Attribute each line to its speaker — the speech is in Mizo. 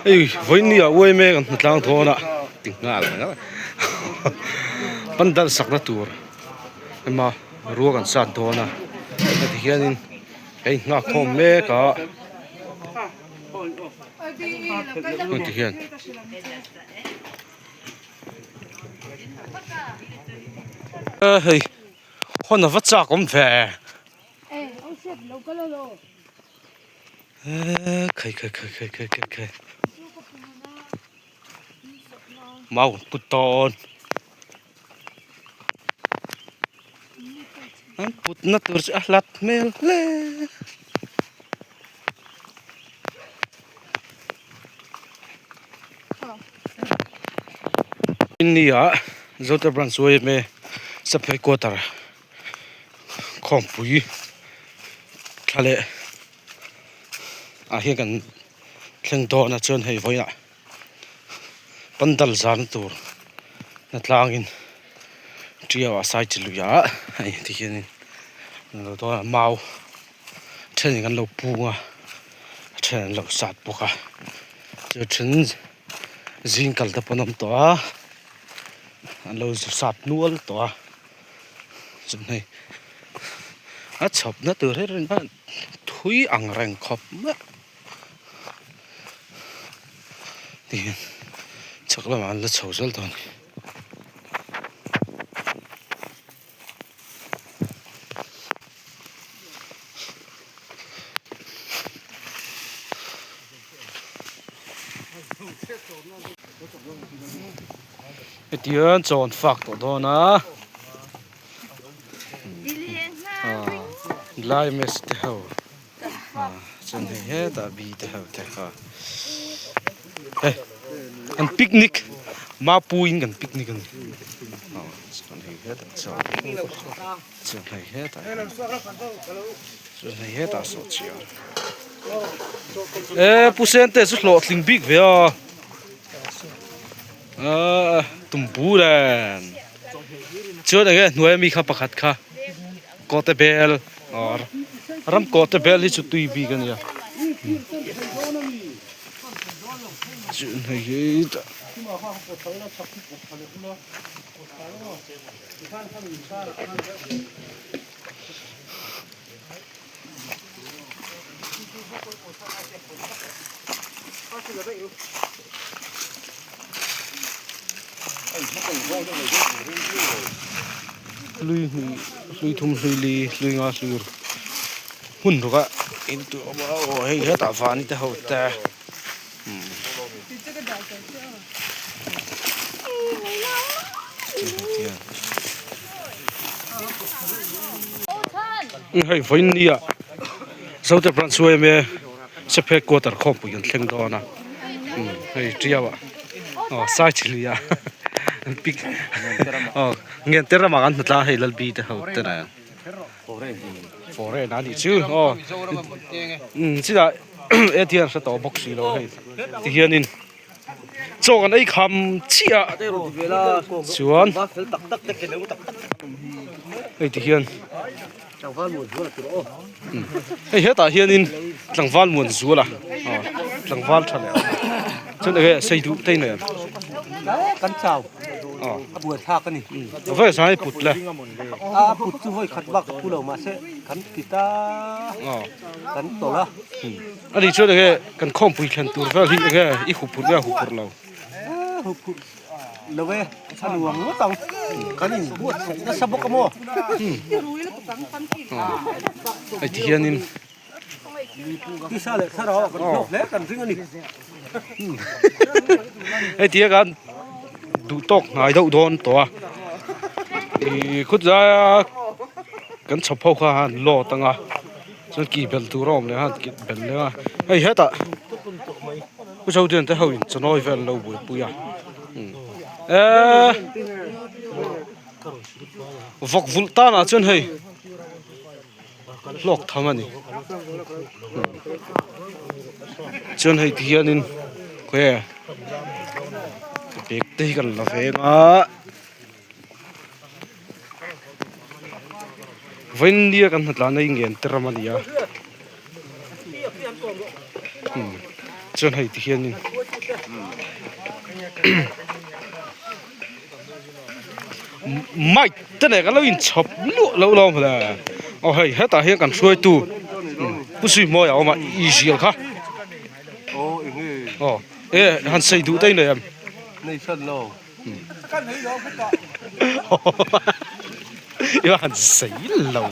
Speaker 1: Hei vawiin ah uai mek an hnatlang thawn a ti nghal pandal sakna tur ema ruak an sat dawn a heti hianin a inghak khawm mek a heti hian. Hei hawn a va chak awm ve. Khai khai khai khai khai khai khai mau put tawn an put na tur chu a hlat hmel hle. India Zote branch yma sub headquarter. Khawmpui thla leh ah hian kan thleng dawn a chuan hei vawiinah pandal zan tur hnatlangin tiau ah sai chi lui ah hei ti hianin an lo dawn a mau thenin an lo pung a a then an lo sat bawk a chu then zing kal te pawh an awm tawh a an lo sat nual tawh a. Chuan hei a chhawp na tur hi rin a thui ang reng khawp mai tihian chhak lamah an la chho zel dawn a ni. Hetiang chaw an fak tawh dawn a lai mes te ho chuan hei hetah bi te ho te kha hei an picnic mapuiin kan picnic a ni chuan hei hetah chaw chuan hei hetah chuan hei hetah sawhchiar e pu sente chu hlawhtling bik ve a. Ahh tumbu nen chuan enge hnuai ami kha pakhat kha kawte bel or ram kawte bel hi chu tui bik a nia chuan hei hi Hlui hnih hlui thum hlui li hlui nga hlui hmun ruk a in tur awm a aw hei hetah vani te ho te umm hei vawiin ni ah Zote branch yma Sephe quarter khawmpui kan thleng dawn a hei tiau ah aw sai chi lui ah an pic aw ngen te ramah kan hmu tlang a hei lalbi te ho te nen foreign a nih chu aw chutah atm hre tawh bawk si lo hei tihianin chaw kan ei kham chiah a chuan hei tihian. Hei hetah hianin tlangval muan zual a aw tlangval tha leh chuan enge sei duh te nen
Speaker 2: kan chau
Speaker 1: aw
Speaker 2: a buai thlak a ni
Speaker 1: vawi zai put le
Speaker 2: a put chu vawi khat bak pu lo mahse kan ti ta
Speaker 1: aw
Speaker 2: kan tawlh a
Speaker 1: ani chuan enge kan khawmpui thlen tur vel hi enge i huphurh nge a huphurh lo
Speaker 2: huphurh Lo e, a nuam ngawt ang. Kan in buatsaih nasa bawk a maw?
Speaker 1: Hei ti hianin
Speaker 2: Tisa leh thlarau ah kan hlawk hle kan ring a ni.
Speaker 1: Hei ti hian duh tawk hnai deuh dawn tawh a. Ih khutlaia kan chhawp ho kha han load ang a. Chuan kih belh tur a awm leh a kih belh leh a hei hetah pu Zodian te ho in chawnawi vel an lo buaipui a eee vawk vulh tan ah chuan hei hlawk tham a ni chuan hei ti hianin khawi bag te hi kan la veng a. Vawinia kan hnatlana hi ngen te ram a ni a chuan hei ti hianin. Mic te nen kan lo inchhawp luah loh lawm hle aw hei hetah hian kan hruaitu pu Suihmawia a awm a i zial kha aw e han sei duh te i nei em? I va han sei lo.